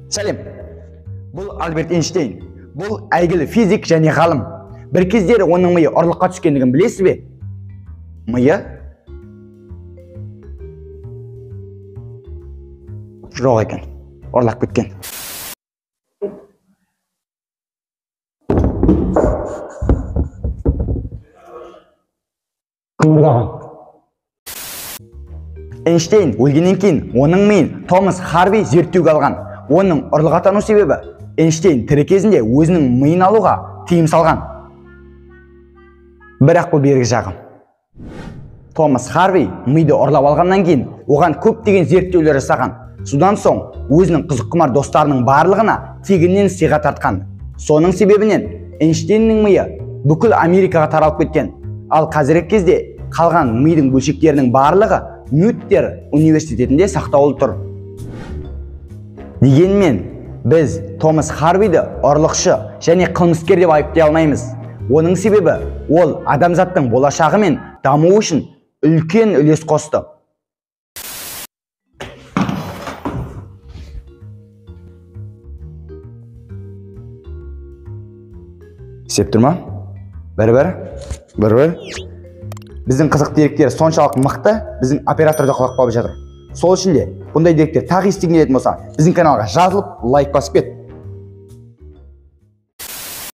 Сәлем. Бұл Альберт Эйнштейн. Бұл әйгілі физик және ғалым. Бір кездері оның миы ұрлыққа түскендігін білесіз бе? Миы? Жоқ екен. Ұрлап кеткен. Кім ұрлаған? Эйнштейн өлгеннен кейін оның миын Томас Харви зерттеуге алған. Оның ұрлық атану себебі Эйнштейн тірі кезінде өзінің миын алуға тыйым салған. Бірақ бұл бергі жағы. Томас Харви миды ұрлап алғаннан кейін оған көптеген зерттеулер жасаған. Содан соң өзінің қызыққұмар достарының барлығына тегіннен сыйға тартқан. Соның себебінен Эйнштейннің миы бүкіл Америкаға таралып кеткен. Ал қазіргі кезде қалған мидың бөлшектерінің барлығы Мюттер университетінде сақтаулы тұр. Дегенмен, біз Томас Харвиді ұрлықшы және қылмыскер деп айыптай алмаймыз. Оның себебі, ол адамзаттың болашағы мен дамуы үшін үлкен үлес қосты. Істеп тұр ма? Бір-бір? Бір-бір? Біздің қызық деректер соншалық мықты, біздің оператор да құлап қалып жатыр. Сол үшін де бұндай деректер тағы естігің келетін болса, біздің каналға жазылып, лайк басып кет.